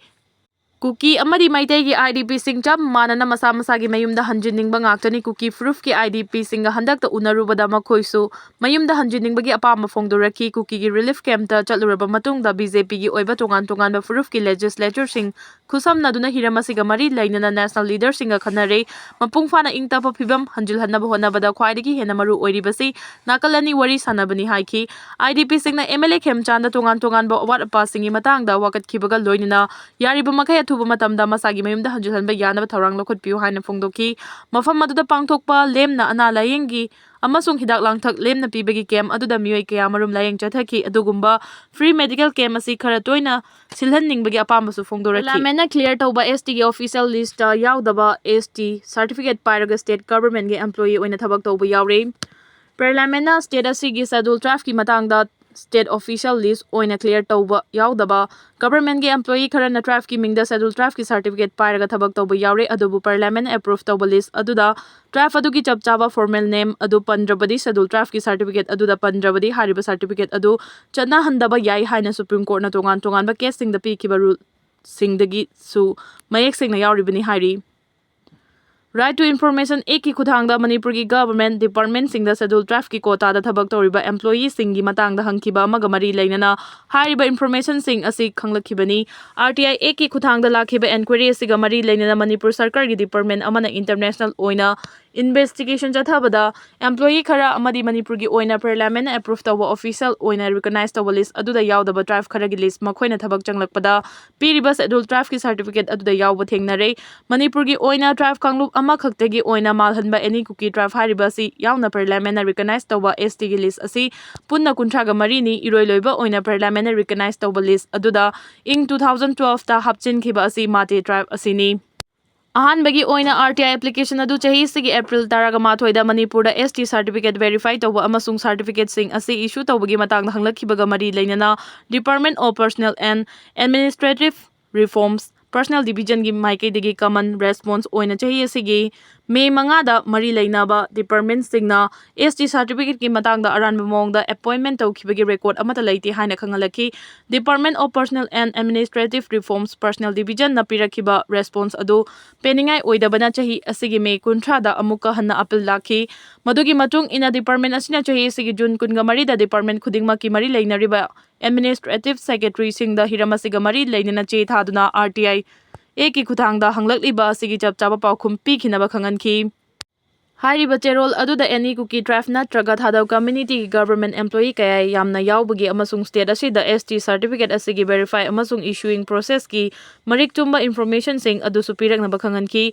ꯀꯨꯀꯤ ꯑꯃꯗꯤ ꯃꯩꯇꯩꯒꯤ ꯑꯥꯏ ꯗꯤ ꯄꯤꯁꯤꯡ ꯆꯞ ꯃꯥꯟꯅꯅ ꯃꯁꯥ ꯃꯁꯥꯒꯤ ꯃꯌꯨꯝꯗ ꯍꯟꯖꯤꯟꯅꯤꯡꯕ ꯉꯥꯛꯇꯅꯤ꯫ ꯀꯨꯀꯤ ꯐꯨꯔꯨꯞꯀꯤ ꯑꯥꯏ ꯗꯤ ꯄꯤꯁꯤꯡꯒ ꯍꯟꯗꯛꯇ ꯎꯅꯔꯨꯕꯗ ꯃꯈꯣꯏꯁꯨ ꯃꯌꯨꯝꯗ ꯍꯟꯖꯤꯟꯅꯤꯡꯕꯒꯤ ꯑꯄꯥꯝꯕ ꯐꯣꯡꯗꯣꯔꯛꯈꯤ꯫ ꯀꯨꯀꯤꯒꯤ ꯔꯤꯂꯤꯐ ꯀꯦꯝꯞꯇ ꯆꯠꯂꯨꯔꯕ ꯃꯇꯨꯡꯗ ꯕꯤ ꯖꯦ ꯄꯤꯒꯤ ꯑꯣꯏꯕ ꯇꯣꯉꯥꯟ ꯇꯣꯉꯥꯟꯕ ꯐꯨꯔꯨꯞꯀꯤ ꯂꯦꯖꯤꯁꯂꯦꯆꯔꯁꯤꯡ ꯈꯨꯠꯁꯝꯅꯗꯨꯅ ꯍꯤꯔꯝ ꯑꯁꯤꯒ ꯃꯔꯤ ꯂꯩꯅꯅ ꯅꯦꯁꯅꯦꯜ ꯂꯤꯗꯔꯁꯤꯡꯒ ꯈꯟꯅꯔꯦ꯫ ꯃꯄꯨꯡ ꯐꯥꯅ ꯏꯪ ꯇꯞꯄ ꯐꯤꯕꯝ ꯍꯟꯖꯤꯜꯍꯟꯅꯕ ꯍꯣꯠꯅꯕꯗ ꯈ꯭ꯋꯥꯏꯗꯒꯤ ꯍꯦꯟꯅ ꯃꯔꯨ ꯑꯣꯏꯔꯤꯕꯁꯤ ꯅꯥꯀꯜ ꯑꯅꯤ ꯋꯥꯔꯤ ꯁꯥꯟꯅꯕꯅꯤ ꯍꯥꯏꯈꯤ꯫ I D ꯄꯤꯁꯤꯡꯅ M L A ꯈꯦꯝꯆꯥꯟꯗ ꯇꯣꯉꯥꯟ ꯇꯣꯉꯥꯟꯕ ꯑꯋꯥꯠ ꯑꯄꯥꯁꯤꯡꯒꯤ ꯃꯇꯥꯡꯗ ꯋꯥꯀꯠꯈꯤꯕꯒ ꯂꯣꯏꯅꯅ ꯌꯥꯔꯤꯕ ꯃꯈꯩ ꯑꯊꯨꯕ ꯃꯇꯝꯗ ꯃꯁꯥꯒꯤ ꯃꯌꯨꯝꯗ ꯍꯟꯖꯤꯜꯍꯟꯕ ꯌꯥꯅꯕ ꯊꯧꯔꯥꯡ ꯂꯧꯈꯠꯄꯤꯌꯨ ꯍꯥꯏꯅ ꯐꯣꯡꯗꯣꯛꯈꯤ꯫ ꯃꯐꯝ ꯑꯗꯨꯗ ꯄꯥꯡꯊꯣꯛꯄ ꯂꯦꯝꯅ ꯑꯅꯥ ꯂꯥꯌꯦꯡꯒꯤ ꯑꯃꯁꯨꯡ ꯍꯤꯗꯥꯛ ꯂꯥꯡꯊꯛ ꯂꯦꯝꯅ ꯄꯤꯕꯒꯤ ꯀꯦꯝꯞ ꯑꯗꯨꯗ ꯃꯤꯑꯣꯏ ꯀꯌꯥ ꯃꯔꯨꯝ ꯂꯥꯌꯦꯡ ꯆꯠꯊꯈꯤ꯫ ꯑꯗꯨꯒꯨꯝꯕ ꯐ꯭ꯔꯤ ꯃꯦꯗꯤꯀꯦꯜ ꯀꯦꯝꯞ ꯑꯁꯤ ꯈꯔ ꯇꯣꯏꯅ ꯁꯤꯜꯍꯟꯅꯤꯡꯕꯒꯤ ꯑꯄꯥꯝꯕꯁꯨ ꯐꯣꯡꯗꯣꯔꯛꯈꯤ꯫ ꯄꯥꯔꯂꯥꯃꯦꯟꯅ ꯀ꯭ꯂꯤꯌꯥꯔ ꯇꯧꯕ ꯑꯦꯁ ꯇꯤꯒꯤ ꯑꯣꯐꯤꯁꯤꯌꯦꯜ ꯂꯤꯁꯇ ꯌꯥꯎꯗꯕ ꯑꯦꯁ ꯇꯤ ꯁꯥꯔꯇꯤꯐꯤꯀꯦꯠ ꯄꯥꯏꯔꯒ ꯁ꯭ꯇꯦꯠ ꯒꯚꯔꯟꯃꯦꯟꯠꯀꯤ ꯑꯦꯝꯄ꯭ꯂꯣꯌꯤ ꯑꯣꯏꯅ ꯊꯕꯛ ꯇꯧꯕ ꯌꯥꯎꯔꯦ꯫ ꯄꯥꯔꯂꯥꯃꯦꯟꯅ ꯁ꯭ꯇꯦꯠ ꯑꯁꯤꯒꯤ ꯁꯦꯗ꯭ꯌꯨꯜ ꯇ꯭ꯔꯥꯏꯕꯀꯤ ꯃꯇꯥꯡꯗ state official list ꯑꯣꯏꯅ clear ꯇꯧꯕ ꯌꯥꯎꯗꯕ government ꯀꯤ employee ꯈꯔꯅ tribe ꯀꯤ ꯃꯤꯡꯗ schedule tribe ꯀꯤ certificate ꯄꯥꯏꯔꯒ ꯊꯕꯛ ꯇꯧꯕ ꯌꯥꯎꯔꯦ, ꯑꯗꯨꯕꯨ parliament approve ꯇꯧꯕ list ꯑꯗꯨꯗ tribe ꯑꯗꯨꯒꯤ ꯆꯞ ꯆꯥꯕ formal name ꯑꯗꯨ ꯄꯟꯗ꯭ꯔꯕꯗꯤ, schedule tribe ꯀꯤ certificate ꯑꯗꯨꯗ ꯄꯟꯗ꯭ꯔꯕꯗꯤ, ꯍꯥꯏꯔꯤꯕ certificate ꯑꯗꯨ ꯆꯠꯅꯍꯟꯗꯕ ꯌꯥꯏ ꯍꯥꯏꯅ Supreme Court ꯅ ꯇꯣꯉꯥꯟ ꯇꯣꯉꯥꯟꯕ case ꯁꯤꯡꯗ ꯄꯤꯈꯤꯕ rule ꯁꯤꯡꯗꯒꯤꯁꯨ ꯃꯌꯦꯛ ꯁꯦꯡꯅ ꯌꯥꯎꯔꯤꯕꯅꯤ ꯍꯥꯏꯔꯤ꯫ Right to Information Act ꯀꯤ ꯈꯨꯠꯊꯥꯡꯗ ꯃꯅꯤꯄꯨꯔꯒꯤ government department ꯁꯤꯡꯗ schedule tribe ꯀꯤ quota ꯗ ꯊꯕꯛ ꯇꯧꯔꯤꯕ employee ꯁꯤꯡꯒꯤ ꯃꯇꯥꯡꯗ ꯍꯪꯈꯤꯕ ꯑꯃꯒ ꯃꯔꯤ ꯂꯩꯅꯅ ꯍꯥꯏꯔꯤꯕ information ꯁꯤꯡ ꯑꯁꯤ ꯈꯪꯂꯛꯈꯤꯕꯅꯤ꯫ R T I Act ꯀꯤ ꯈꯨꯠꯊꯥꯡꯗ ꯂꯥꯛꯈꯤꯕ enquiry ꯑꯁꯤꯒ ꯃꯔꯤ ꯂꯩꯅꯅ ꯃꯅꯤꯄꯨꯔ ꯁꯔꯀꯥꯔꯒꯤ department ꯑꯃꯅ international ꯑꯣꯏꯅ investigation ꯆꯠꯊꯕꯗ employee ꯈꯔ ꯑꯃꯗꯤ ꯃꯅꯤꯄꯨꯔꯒꯤ ꯑꯣꯏꯅ parliament ꯅ approve ꯇꯧꯕ official ꯑꯣꯏꯅ recognize ꯇꯧꯕ list ꯑꯗꯨꯗ ꯌꯥꯎꯗꯕ tribe ꯈꯔꯒꯤ list ꯃꯈꯣꯏꯅ ꯊꯕꯛ ꯆꯪꯂꯛꯄꯗ ꯄꯤꯔꯤꯕ schedule tribe ꯀꯤ certificate ꯑꯗꯨꯗ ꯌꯥꯎꯕ ꯊꯦꯡꯅꯔꯦ꯫ ꯃꯅꯤꯄꯨꯔꯒꯤ ꯑꯣꯏꯅ tribe ꯀꯥꯡꯂꯨꯞ ꯑꯃꯈꯛꯇꯒꯤ ꯑꯣꯏꯅ ꯃꯥꯜꯍꯟꯕ any Kuki tribe ꯍꯥꯏꯔꯤꯕ ꯑꯁꯤ ꯌꯥꯎꯅ parliament ꯅ recognize ꯇꯧꯕ S T ꯒꯤ list ꯑꯁꯤ ꯄꯨꯟꯅ ꯀꯨꯟꯊ꯭ꯔꯥꯒ ꯃꯔꯤꯅꯤ꯫ ꯏꯔꯣꯏ ꯂꯣꯏꯕ ꯑꯣꯏꯅ parliament ꯅ recognize ꯇꯧꯕ list ꯑꯗꯨꯗ ꯏꯪ two thousand twelve ꯇ ꯍꯥꯞꯆꯤꯟꯈꯤꯕ ꯑꯁꯤ Mate tribe ꯑꯁꯤꯅꯤ꯫ ꯑꯍꯥꯟꯕꯒꯤ ꯑꯣꯏꯅ R T I application ꯑꯗꯨ ꯆꯍꯤ ꯑꯁꯤꯒꯤ April ꯇꯔꯥꯃꯥꯊꯣꯏꯗ ꯃꯅꯤꯄꯨꯔꯗ S T certificate verify ꯇꯧꯕ ꯑꯃꯁꯨꯡ certificate ꯁꯤꯡ ꯑꯁꯤ issue ꯇꯧꯕꯒꯤ ꯃꯇꯥꯡꯗ ꯍꯪꯂꯛꯈꯤꯕꯒ ꯃꯔꯤ ꯂꯩꯅꯅ Department of Personnel and Administrative Reforms Personnel Division ꯒꯤ ꯃꯥꯏꯀꯩꯗꯒꯤ common response ꯑꯣꯏꯅ ꯆꯍꯤ ꯑꯁꯤꯒꯤ May ꯃꯉꯥꯗ ꯃꯔꯤ ꯂꯩꯅꯕ department ꯁꯤꯡꯅ S T certificate ꯀꯤ ꯃꯇꯥꯡꯗ ꯑꯔꯥꯟꯕ ꯃꯑꯣꯡꯗ appointment ꯇꯧꯈꯤꯕꯒꯤ record ꯑꯃꯠꯇ ꯂꯩꯇꯦ ꯍꯥꯏꯅ ꯈꯪꯍꯜꯂꯛꯈꯤ꯫ Department of Personnel and Administrative Reforms Personnel Division ꯅ ꯄꯤꯔꯛꯈꯤꯕ response ꯑꯗꯨ ꯄꯦꯟꯅꯤꯡꯉꯥꯏ ꯑꯣꯏꯗꯕꯅ ꯆꯍꯤ ꯑꯁꯤꯒꯤ May ꯀꯨꯟꯊ꯭ꯔꯥꯗ ꯑꯃꯨꯛꯀ ꯍꯟꯅ appeal ꯂꯥꯛꯈꯤ꯫ ꯃꯗꯨꯒꯤ ꯃꯇꯨꯡ ꯏꯟꯅ department ꯑꯁꯤꯅ ꯆꯍꯤ ꯑꯁꯤꯒꯤ June ꯀꯨꯟꯒ ꯃꯔꯤꯗ department ꯈꯨꯗꯤꯡꯃꯛꯀꯤ ꯃꯔꯤ ꯂꯩꯅꯔꯤꯕ administrative secretary ꯁꯤꯡꯗ ꯍꯤꯔꯝ ꯑꯁꯤꯒ ꯃꯔꯤ ꯂꯩꯅꯅ ꯆꯦ ꯊꯥꯗꯨꯅ R T I Act ꯀꯤ ꯈꯨꯠꯊꯥꯡꯗ ꯍꯪꯂꯛꯂꯤꯕ ꯑꯁꯤꯒꯤ ꯆꯞ ꯆꯥꯕ ꯄꯥꯎꯈꯨꯝ ꯄꯤꯈꯤꯅꯕ ꯈꯪꯍꯟꯈꯤ꯫ ꯍꯥꯏꯔꯤꯕ ꯆꯦꯔꯣꯜ ꯑꯗꯨꯗ any Kuki tribe ꯅꯠꯇ꯭ꯔꯒ ꯊꯥꯗꯧ community ꯒꯤ government employee ꯀꯌꯥ ꯌꯥꯝꯅ ꯌꯥꯎꯕꯒꯦ ꯑꯃꯁꯨꯡ state ꯑꯁꯤꯗ S T certificate ꯑꯁꯤꯒꯤ verify ꯑꯃꯁꯨꯡ issuing process ꯀꯤ ꯃꯔꯤꯛ ꯆꯨꯝꯕ information ꯁꯤꯡ ꯑꯗꯨꯁꯨ ꯄꯤꯔꯛꯅꯕ ꯈꯪꯍꯟꯈꯤ꯫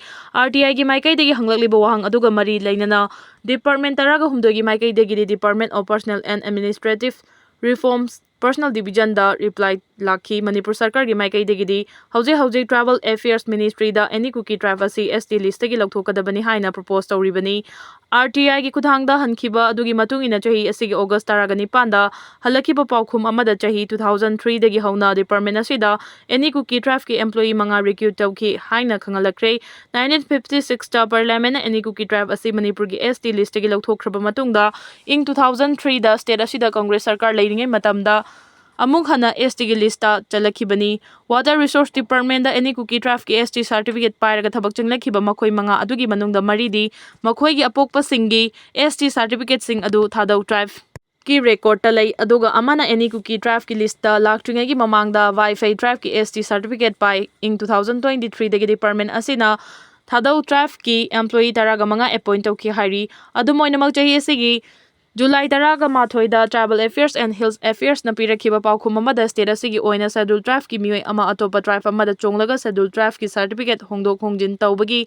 R T I ꯒꯤ ꯃꯥꯏꯀꯩꯗꯒꯤ ꯍꯪꯂꯛꯂꯤꯕ ꯋꯥꯍꯪ ꯑꯗꯨꯒ ꯃꯔꯤ ꯂꯩꯅꯅ department ꯇꯔꯥꯒ ꯍꯨꯝꯗꯣꯏꯒꯤ ꯃꯥꯏꯀꯩꯗꯒꯤꯗꯤ Department of Personnel and Administrative Reforms Personnel Division the reply ꯂꯥꯛꯈꯤ꯫ ꯃꯅꯤꯄꯨꯔ ꯁꯔꯀꯥꯔꯒꯤ ꯃꯥꯏꯀꯩꯗꯒꯤꯗꯤ ꯍꯧꯖꯤꯛ ꯍꯧꯖꯤꯛ Tribal Affairs Ministry ꯗ ꯑꯦꯟ ꯏ ꯀꯨꯀꯤ tribe ꯑꯁꯤ ꯑꯦꯁ ꯇꯤ list ꯇꯒꯤ ꯂꯧꯊꯣꯛꯀꯗꯕꯅꯤ ꯍꯥꯏꯅ propose ꯇꯧꯔꯤꯕꯅꯤ꯫ ꯑꯥꯔ ꯇꯤ ꯑꯥꯏꯒꯤ ꯈꯨꯠꯊꯥꯡꯗ ꯍꯟꯈꯤꯕ ꯑꯗꯨꯒꯤ ꯃꯇꯨꯡ ꯏꯟꯅ ꯆꯍꯤ ꯑꯁꯤꯒꯤ August ꯇꯔꯥꯒ ꯅꯤꯄꯥꯟꯗ ꯍꯜꯂꯛꯈꯤꯕ ꯄꯥꯎꯈꯨꯝ ꯑꯃꯗ ꯆꯍꯤ two thousand three ꯗꯒꯤ ꯍꯧꯅ department ꯑꯁꯤꯗ ꯑꯦꯟ ꯏ ꯀꯨꯀꯤ tribe ꯀꯤ employee ꯃꯉꯥ recruit ꯇꯧꯈꯤ ꯍꯥꯏꯅ ꯈꯪꯍꯜꯂꯛꯈ꯭ꯔꯦ꯫ Nineteen fifty six ꯇ Parliament ꯅ ꯑꯦꯟ ꯏ ꯀꯨꯀꯤ tribe ꯑꯁꯤ ꯃꯅꯤꯄꯨꯔꯒꯤ ꯑꯦꯁ ꯇꯤ list ꯇꯒꯤ ꯂꯧꯊꯣꯛꯈ꯭ꯔꯕ ꯃꯇꯨꯡꯗ, ꯏꯪ two thousand three ꯗ state ꯑꯁꯤꯗ Congress ꯁꯔꯀꯥꯔ ꯂꯩꯔꯤꯉꯩ ꯃꯇꯝꯗ ꯑꯃꯨꯛ ꯍꯟꯅ ꯑꯦꯁ ꯇꯤꯒꯤ list ꯇ ꯆꯜꯂꯛꯈꯤꯕꯅꯤ꯫ Water Resource Department ꯗ ꯑꯦꯟ ꯏ ꯀꯨꯀꯤ tribe ꯀꯤ ꯑꯦꯁ ꯇꯤ certificate ꯄꯥꯏꯔꯒ ꯊꯕꯛ ꯆꯪꯂꯛꯈꯤꯕ ꯃꯈꯣꯏ ꯃꯉꯥ ꯑꯗꯨꯒꯤ ꯃꯅꯨꯡꯗ ꯃꯔꯤꯗꯤ ꯃꯈꯣꯏꯒꯤ ꯑꯄꯣꯛꯄꯁꯤꯡꯒꯤ ꯑꯦꯁ ꯇꯤ certificate ꯁꯤꯡ ꯑꯗꯨ ꯊꯥꯗꯧ tribe ꯀꯤ record ꯇ ꯂꯩ, ꯑꯗꯨꯒ ꯑꯃꯅ ꯑꯦꯟ ꯏ ꯀꯨꯀꯤ tribe ꯀꯤ list ꯇ ꯂꯥꯛꯇ꯭ꯔꯤꯉꯩꯒꯤ ꯃꯃꯥꯡꯗ ꯋꯥꯏꯐꯩ tribe ꯀꯤ ꯑꯦꯁ ꯇꯤ certificate ꯄꯥꯏ꯫ ꯏꯪ two thousand twenty three ꯗꯒꯤ department ꯑꯁꯤꯅ ꯊꯥꯗꯧ tribe ꯀꯤ employee ꯇꯔꯥꯒ ꯃꯉꯥ appoint ꯇꯧꯈꯤ ꯍꯥꯏꯔꯤ꯫ ꯑꯗꯨꯝ ꯑꯣꯏꯅꯃꯛ, ꯆꯍꯤ ꯑꯁꯤꯒꯤ July ꯇꯔꯥꯒ ꯃꯥꯊꯣꯏꯗ Tribal Affairs and Hills Affairs ꯅ ꯄꯤꯔꯛꯈꯤꯕ ꯄꯥꯎꯈꯨꯝ ꯑꯃꯗ state ꯑꯁꯤꯒꯤ ꯑꯣꯏꯅ Scheduled Tribe ꯀꯤ ꯃꯤꯑꯣꯏ ꯑꯃ ꯑꯇꯣꯞꯄ tribe ꯑꯃꯗ ꯆꯣꯡꯂꯒ Scheduled Tribe ꯀꯤ certificate ꯍꯣꯡꯗꯣꯛ ꯍꯣꯡꯖꯤꯟ ꯇꯧꯕꯒꯤ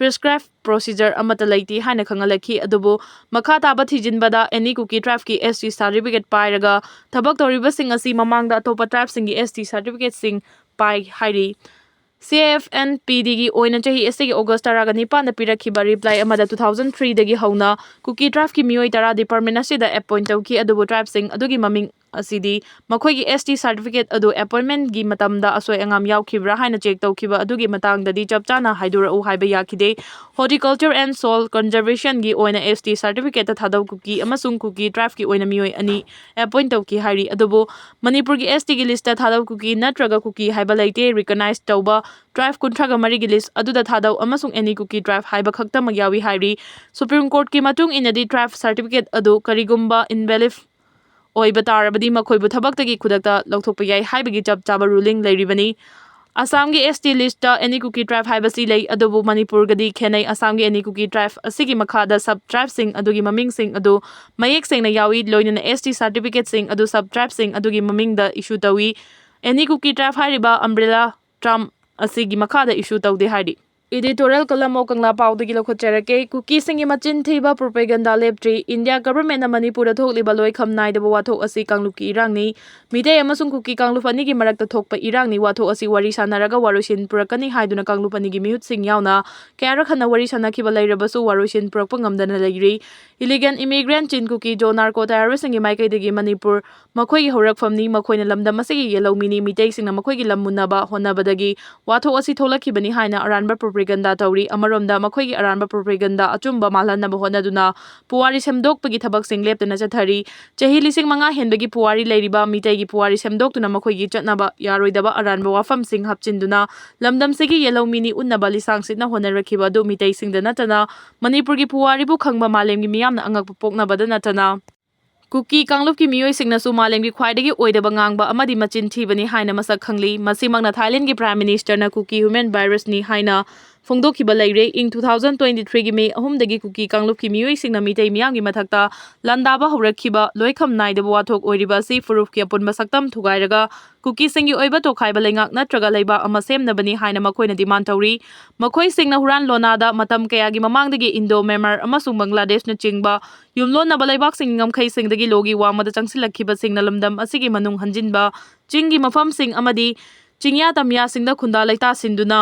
prescribed procedure ꯑꯃꯠꯇ ꯂꯩꯇꯦ ꯍꯥꯏꯅ ꯈꯪꯍꯜꯂꯛꯈꯤ꯫ ꯑꯗꯨꯕꯨ ꯃꯈꯥ ꯇꯥꯕ ꯊꯤꯖꯤꯟꯕꯗ ꯑꯦꯟ ꯏ ꯀꯨꯀꯤ tribe ꯀꯤ ꯑꯦꯁ ꯇꯤ certificate ꯄꯥꯏꯔꯒ ꯊꯕꯛ ꯇꯧꯔꯤꯕꯁꯤꯡ ꯑꯁꯤ ꯃꯃꯥꯡꯗ ꯑꯇꯣꯞꯄ tribe ꯁꯤꯡꯒꯤ ꯑꯦꯁ ꯇꯤ certificate ꯁꯤꯡ ꯄꯥꯏ ꯍꯥꯏꯔꯤ꯫ ꯁꯤ ꯑꯦꯐ ꯑꯦꯟ ꯄꯤ ꯗꯤ ꯒꯤ ꯑꯣꯏꯅ ꯆꯍꯤ ꯑꯁꯤꯒꯤ August ꯇꯔꯥꯒ ꯅꯤꯄꯥꯟꯗ ꯄꯤꯔꯛꯈꯤꯕ reply ꯑꯃꯗ two thousand three ꯗꯒꯤ ꯍꯧꯅ ꯀꯨꯀꯤ tribe ꯀꯤ ꯃꯤꯑꯣꯏ ꯇꯔꯥ department ꯑꯁꯤꯗ appoint ꯇꯧꯈꯤ, ꯑꯗꯨꯕꯨ tribe ꯁꯤꯡ ꯑꯗꯨꯒꯤ ꯃꯃꯤꯡ ꯑꯁꯤꯗꯤ ꯃꯈꯣꯏꯒꯤ ꯑꯦꯁ ꯇꯤ certificate ꯑꯗꯨ appointment ꯒꯤ ꯃꯇꯝꯗ ꯑꯁꯣꯏ ꯑꯉꯥꯝ ꯌꯥꯎꯈꯤꯕ꯭ꯔꯥ ꯍꯥꯏꯅ check ꯇꯧꯈꯤꯕ ꯑꯗꯨꯒꯤ ꯃꯇꯥꯡꯗꯗꯤ ꯆꯞ ꯆꯥꯅ ꯍꯥꯏꯗꯣꯔꯛꯎ ꯍꯥꯏꯕ ꯌꯥꯈꯤꯗꯦ꯫ Horticulture and Soil Conservation ꯒꯤ ꯑꯣꯏꯅ ꯑꯦꯁ ꯇꯤ certificate ꯇ ꯊꯥꯗꯧ ꯀꯨꯀꯤ ꯑꯃꯁꯨꯡ ꯀꯨꯀꯤ tribe ꯀꯤ ꯑꯣꯏꯅ ꯃꯤꯑꯣꯏ ꯑꯅꯤ appoint ꯇꯧꯈꯤ ꯍꯥꯏꯔꯤ꯫ ꯑꯗꯨꯕꯨ ꯃꯅꯤꯄꯨꯔꯒꯤ ꯑꯦꯁ ꯇꯤ ꯒꯤ list ꯇ ꯊꯥꯗꯧ ꯀꯨꯀꯤ ꯅꯠꯇ꯭ꯔꯒ ꯀꯨꯀꯤ ꯍꯥꯏꯕ ꯂꯩꯇꯦ꯫ Recognize ꯇꯧꯕ tribe ꯀꯨꯟꯊ꯭ꯔꯥꯒ ꯃꯔꯤꯒꯤ list ꯑꯗꯨꯗ ꯊꯥꯗꯧ ꯑꯃꯁꯨꯡ ꯑꯦꯟ ꯏ ꯀꯨꯀꯤ tribe ꯍꯥꯏꯕ ꯈꯛꯇꯃꯛ ꯌꯥꯎꯏ ꯍꯥꯏꯔꯤ꯫ Supreme Court ꯀꯤ ꯃꯇꯨꯡ ꯏꯟꯅꯗꯤ tribe certificate ꯑꯗꯨ ꯀꯔꯤꯒꯨꯝꯕ invalid ꯑꯣꯏꯕ ꯇꯥꯔꯕꯗꯤ ꯃꯈꯣꯏꯕꯨ ꯊꯕꯛꯇꯒꯤ ꯈꯨꯗꯛꯇ ꯂꯧꯊꯣꯛꯄ ꯌꯥꯏ ꯍꯥꯏꯕꯒꯤ ꯆꯞ ꯆꯥꯕ ruling ꯂꯩꯔꯤꯕꯅꯤ꯫ ꯑꯁꯥꯝꯒꯤ ꯑꯦꯁ ꯇꯤ list ꯇ ꯑꯦꯟ ꯏ ꯀꯨꯀꯤ tribe ꯍꯥꯏꯕꯁꯤ ꯂꯩ, ꯑꯗꯨꯕꯨ ꯃꯅꯤꯄꯨꯔꯒꯗꯤ ꯈꯦꯠꯅꯩ꯫ ꯑꯁꯥꯝꯒꯤ ꯑꯦꯟ ꯏ ꯀꯨꯀꯤ tribe ꯑꯁꯤꯒꯤ ꯃꯈꯥꯗ sub tribe ꯁꯤꯡ ꯑꯗꯨꯒꯤ ꯃꯃꯤꯡꯁꯤꯡ ꯑꯗꯨ ꯃꯌꯦꯛ ꯁꯦꯡꯅ ꯌꯥꯎꯏ, ꯂꯣꯏꯅꯅ ꯑꯦꯁ ꯇꯤ certificate ꯁꯤꯡ ꯑꯗꯨ sub tribe ꯁꯤꯡ ꯑꯗꯨꯒꯤ ꯃꯃꯤꯡꯗ issue ꯇꯧꯏ꯫ ꯑꯦꯟ ꯏ ꯀꯨꯀꯤ tribe ꯍꯥꯏꯔꯤꯕ umbrella term ꯑꯁꯤꯒꯤ ꯃꯈꯥꯗ issue ꯇꯧꯗꯦ ꯍꯥꯏꯔꯤ꯫ Editorial column of ꯀꯪꯂꯥ ꯄꯥꯎꯗꯒꯤ ꯂꯧꯈꯠꯆꯔꯛꯀꯦ꯫ ꯀꯨꯀꯤꯁꯤꯡꯒꯤ ꯃꯆꯤꯟ ꯊꯤꯕ propaganda ꯂꯦꯞꯇ꯭ꯔꯤ꯫ ꯏꯟꯗꯤꯌꯥ government ꯅ ꯃꯅꯤꯄꯨꯔꯗ ꯊꯣꯛꯂꯤꯕ ꯂꯣꯏꯈꯝ ꯅꯥꯏꯗꯕ ꯋꯥꯊꯣꯛ ꯑꯁꯤ ꯀꯥꯡꯂꯨꯞꯀꯤ ꯏꯔꯥꯡꯅꯤ꯫ ꯃꯤꯇꯩ ꯑꯃꯁꯨꯡ ꯀꯨꯀꯤ ꯀꯥꯡꯂꯨꯞ ꯑꯅꯤꯒꯤ ꯃꯔꯛꯇ ꯊꯣꯛꯄ ꯏꯔꯥꯡꯅꯤ꯫ ꯋꯥꯊꯣꯛ ꯑꯁꯤ ꯋꯥꯔꯤ ꯁꯥꯟꯅꯔꯒ ꯋꯥꯔꯣꯏꯁꯤꯟ ꯄꯨꯔꯛꯀꯅꯤ ꯍꯥꯏꯗꯨꯅ ꯀꯥꯡꯂꯨꯞ ꯑꯅꯤꯒꯤ ꯃꯤꯍꯨꯠꯁꯤꯡ ꯌꯥꯎꯅ ꯀꯌꯥꯔꯛ ꯍꯟꯅ ꯋꯥꯔꯤ ꯁꯥꯟꯅꯈꯤꯕ ꯂꯩꯔꯕꯁꯨ ꯋꯥꯔꯣꯏꯁꯤꯟ ꯄꯨꯔꯛꯄ ꯉꯝꯗꯅ ꯂꯩꯔꯤ꯫ Illegal immigrant ꯆꯤꯟ ꯀꯨꯀꯤ ꯖꯣ ꯅꯥꯔꯀꯣ terrorist ꯁꯤꯡꯒꯤ ꯃꯥꯏꯀꯩꯗꯒꯤ ꯃꯅꯤꯄꯨꯔ ꯃꯈꯣꯏꯒꯤ ꯍꯧꯔꯛꯐꯝꯅꯤ꯫ ꯃꯈꯣꯏꯅ ꯂꯝꯗꯝ ꯑꯁꯤꯒꯤ ꯌꯦꯜꯍꯧꯃꯤꯅꯤ꯫ ꯃꯤꯇꯩꯁꯤꯡꯅ ꯃꯈꯣꯏꯒꯤ ꯂꯝ ꯃꯨꯟꯅꯕ ꯍꯣꯠꯅꯕꯗꯒꯤ ꯋꯥꯊꯣꯛ ꯑꯁꯤ ꯊꯣꯛꯂꯛꯈꯤꯕꯅꯤ ꯍꯥꯏꯅ ꯑꯔꯥꯟꯕ propaganda ꯇꯧꯔꯤ꯫ ꯑꯃꯔꯣꯝꯗ ꯃꯈꯣꯏꯒꯤ ꯑꯔꯥꯟꯕ propaganda ꯑꯆꯨꯝꯕ ꯃꯥꯜꯍꯟꯅꯕ ꯍꯣꯠꯅꯗꯨꯅ ꯄꯨꯋꯥꯔꯤ ꯁꯦꯝꯗꯣꯛꯄꯒꯤ ꯊꯕꯛꯁꯤꯡ ꯂꯦꯞꯇꯅ ꯆꯠꯊꯔꯤ꯫ ꯆꯍꯤ ꯂꯤꯁꯤꯡ ꯃꯉꯥ ꯍꯦꯟꯕꯒꯤ ꯄꯨꯋꯥꯔꯤ ꯂꯩꯔꯤꯕ ꯃꯤꯇꯩꯒꯤ ꯄꯨꯋꯥꯔꯤ ꯁꯦꯝꯗꯣꯛꯇꯨꯅ ꯃꯈꯣꯏꯒꯤ ꯆꯠꯅꯕ ꯌꯥꯔꯣꯏꯗꯕ ꯑꯔꯥꯟꯕ ꯋꯥꯐꯝꯁꯤꯡ ꯍꯥꯞꯆꯤꯟꯗꯨꯅ ꯂꯝꯗꯝꯁꯤꯒꯤ ꯌꯦꯜꯍꯧꯃꯤꯅꯤ ꯎꯠꯅꯕ ꯂꯤꯁꯥꯡ ꯁꯤꯠꯅ ꯍꯣꯠꯅꯔꯛꯈꯤꯕ ꯑꯗꯨ ꯃꯤꯇꯩꯁꯤꯡꯗ ꯅꯠꯇꯅ ꯃꯅꯤꯄꯨꯔꯒꯤ ꯄꯨꯋꯥꯔꯤꯕꯨ ꯈꯪꯕ ꯃꯥꯂꯦꯝꯒꯤ ꯃꯤꯌꯥꯝꯅ ꯑꯉꯛꯄ ꯄꯣꯛꯅꯕꯗ ꯅꯠꯇꯅ ꯀꯨꯀꯤ ꯀꯥꯡꯂꯨꯞꯀꯤ ꯃꯤꯑꯣꯏꯁꯤꯡꯅꯁꯨ ꯃꯥꯂꯦꯝꯒꯤ ꯈ꯭ꯋꯥꯏꯗꯒꯤ ꯑꯣꯏꯗꯕ ꯉꯥꯡꯕ ꯑꯃꯗꯤ ꯃꯆꯤꯟ ꯊꯤꯕꯅꯤ ꯍꯥꯏꯅ ꯃꯁꯛ ꯈꯪꯂꯤ꯫ ꯃꯁꯤꯃꯛꯅ ꯊꯥꯏꯂꯦꯟꯒꯤ Prime Minister ꯅ ꯀꯨꯀꯤ human virus ꯅꯤ ꯍꯥꯏꯅ ꯐꯣꯡꯗꯣꯛꯈꯤꯕ ꯂꯩꯔꯦ꯫ ꯏꯪ two thousand twenty three ꯒꯤ May ꯑꯍꯨꯝꯗꯒꯤ ꯀꯨꯀꯤ ꯀꯥꯡꯂꯨꯞꯀꯤ ꯃꯤꯑꯣꯏꯁꯤꯡꯅ ꯃꯤꯇꯩ ꯃꯤꯌꯥꯝꯒꯤ ꯃꯊꯛꯇ ꯂꯥꯟꯗꯥꯕ ꯍꯧꯔꯛꯈꯤꯕ ꯂꯣꯏꯈꯝ ꯅꯥꯏꯗꯕ ꯋꯥꯊꯣꯛ ꯑꯣꯏꯔꯤꯕ ꯑꯁꯤ ꯐꯨꯔꯨꯞꯀꯤ ꯑꯄꯨꯟꯕ ꯁꯛꯇꯝ ꯊꯨꯒꯥꯏꯔꯒ ꯀꯨꯀꯤꯁꯤꯡꯒꯤ ꯑꯣꯏꯕ ꯇꯣꯈꯥꯏꯕ ꯂꯩꯉꯥꯛ ꯅꯠꯇ꯭ꯔꯒ ꯂꯩꯕꯥꯛ ꯑꯃ ꯁꯦꯝꯅꯕꯅꯤ ꯍꯥꯏꯅ ꯃꯈꯣꯏꯅ demand ꯇꯧꯔꯤ꯫ ꯃꯈꯣꯏꯁꯤꯡꯅ ꯍꯨꯔꯥꯟ ꯂꯣꯅꯥꯗ ꯃꯇꯝ ꯀꯌꯥꯒꯤ ꯃꯃꯥꯡꯗꯒꯤ ꯏꯟꯗꯣ ꯃ꯭ꯌꯥꯟꯃꯥꯔ ꯑꯃꯁꯨꯡ ꯕꯪꯒ꯭ꯂꯥꯗꯦꯁꯅꯆꯤꯡꯕ ꯌꯨꯝꯂꯣꯟꯅꯕ ꯂꯩꯕꯥꯛꯁꯤꯡꯒꯤ ꯉꯝꯈꯩꯁꯤꯡꯗꯒꯤ ꯂꯣꯒꯤ ꯋꯥꯡꯃꯗ ꯆꯪꯁꯤꯜꯂꯛꯈꯤꯕꯁꯤꯡꯅ ꯂꯝꯗꯝ ꯑꯁꯤꯒꯤ ꯃꯅꯨꯡ ꯍꯟꯖꯤꯟꯕ, ꯆꯤꯡꯒꯤ ꯃꯐꯝꯁꯤꯡ ꯑꯃꯗꯤ ꯆꯤꯡꯌꯥ ꯇꯝꯌꯥꯁꯤꯡꯗ ꯈꯨꯟꯗꯥ ꯂꯩꯇꯥꯁꯤꯟꯗꯨꯅ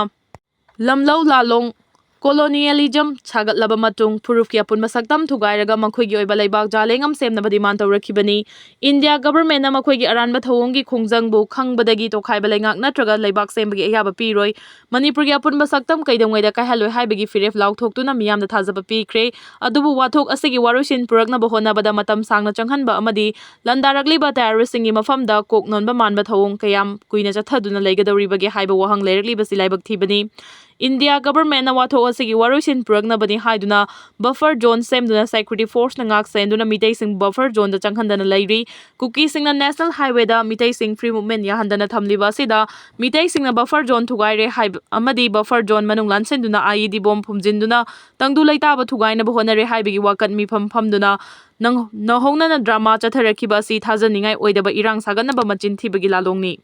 ꯂꯝꯂꯧ ꯂꯥꯂꯣꯡ colonialism ꯁꯥꯒꯠꯂꯕ ꯃꯇꯨꯡ ꯐꯨꯔꯨꯞꯀꯤ ꯑꯄꯨꯟꯕ ꯁꯛꯇꯝ ꯊꯨꯒꯥꯏꯔꯒ ꯃꯈꯣꯏꯒꯤ ꯑꯣꯏꯕ ꯂꯩꯕꯥꯛ ꯖꯥꯂꯦꯡ ꯑꯃ ꯁꯦꯝꯅꯕ demand ꯇꯧꯔꯛꯈꯤꯕꯅꯤ꯫ ꯏꯟꯗꯤꯌꯥ government ꯅ ꯃꯈꯣꯏꯒꯤ ꯑꯔꯥꯟꯕ ꯊꯧꯑꯣꯡꯒꯤ ꯈꯣꯡꯖꯪꯕꯨ ꯈꯪꯕꯗꯒꯤ ꯇꯣꯈꯥꯏꯕ ꯂꯩꯉꯥꯛ ꯅꯠꯇ꯭ꯔꯒ ꯂꯩꯕꯥꯛ ꯁꯦꯝꯕꯒꯤ ꯑꯌꯥꯕ ꯄꯤꯔꯣꯏ꯫ ꯃꯅꯤꯄꯨꯔꯒꯤ ꯑꯄꯨꯟꯕ ꯁꯛꯇꯝ ꯀꯩꯗꯧꯉꯩꯗ ꯀꯥꯏꯍꯜꯂꯣꯏ ꯍꯥꯏꯕꯒꯤ ꯐꯤꯔꯦꯞ ꯂꯥꯎꯊꯣꯛꯇꯨꯅ ꯃꯤꯌꯥꯝꯗ ꯊꯥꯖꯕ ꯄꯤꯈ꯭ꯔꯦ꯫ ꯑꯗꯨꯕꯨ ꯋꯥꯊꯣꯛ ꯑꯁꯤꯒꯤ ꯋꯥꯔꯣꯏꯁꯤꯟ ꯄꯨꯔꯛꯅꯕ ꯍꯣꯠꯅꯕꯗ ꯃꯇꯝ ꯁꯥꯡꯅ ꯆꯪꯍꯟꯕ ꯑꯃꯗꯤ ꯂꯥꯟꯗꯥꯔꯛꯂꯤꯕ terrorist ꯁꯤꯡꯒꯤ ꯃꯐꯝꯗ ꯀꯣꯛ ꯅꯣꯟꯕ ꯃꯥꯟꯕ ꯊꯧꯑꯣꯡ ꯀꯌꯥꯝ ꯀꯨꯏꯅ ꯆꯠꯊꯗꯨꯅ ꯂꯩꯒꯗꯧꯔꯤꯕꯒꯦ ꯍꯥꯏꯕ ꯋꯥꯍꯪ ꯂꯩꯔꯛꯂꯤꯕꯁꯤ ꯂꯥꯏꯕꯛ ꯊꯤꯕꯅꯤ꯫ ꯏꯟꯗꯤꯌꯥ government ꯅ ꯋꯥꯊꯣꯛ ꯑꯁꯤꯒꯤ ꯋꯥꯔꯣꯏꯁꯤꯟ ꯄꯨꯔꯛꯅꯕꯅꯤ ꯍꯥꯏꯗꯨꯅ buffer zone ꯁꯦꯝꯗꯨꯅ security force ꯅ ꯉꯥꯛ ꯁꯦꯟꯗꯨꯅ ꯃꯤꯇꯩꯁꯤꯡ buffer zone ꯗ ꯆꯪꯍꯟꯗꯅ ꯂꯩꯔꯤ꯫ ꯀꯨꯀꯤꯁꯤꯡꯅ national highway ꯗ ꯃꯤꯇꯩꯁꯤꯡ free movement ꯌꯥꯍꯟꯗꯅ ꯊꯝꯂꯤꯕ ꯑꯁꯤꯗ ꯃꯤꯇꯩꯁꯤꯡꯅ buffer zone ꯊꯨꯒꯥꯏꯔꯦ ꯍꯥꯏꯕ ꯑꯃꯗꯤ buffer zone ꯃꯅꯨꯡ ꯂꯥꯟꯁꯤꯟꯗꯨꯅ IED bomb ꯐꯨꯝꯖꯤꯟꯗꯨꯅ ꯇꯪꯗꯨ ꯂꯩꯇꯥꯕ ꯊꯨꯒꯥꯏꯅꯕ ꯍꯣꯠꯅꯔꯦ ꯍꯥꯏꯕꯒꯤ ꯋꯥꯀꯠ ꯃꯤꯐꯝ ꯐꯝꯗꯨꯅ ꯅꯪ-, ꯅꯧꯍꯧꯅꯅ drama ꯆꯠꯊꯔꯛꯈꯤꯕ ꯑꯁꯤ ꯊꯥꯖꯅꯤꯡꯉꯥꯏ ꯑꯣꯏꯗꯕ ꯏꯔꯥꯡ ꯁꯥꯒꯠꯅꯕ ꯃꯆꯤꯟ ꯊꯤꯕꯒꯤ ꯂꯥꯂꯣꯡꯅꯤ꯫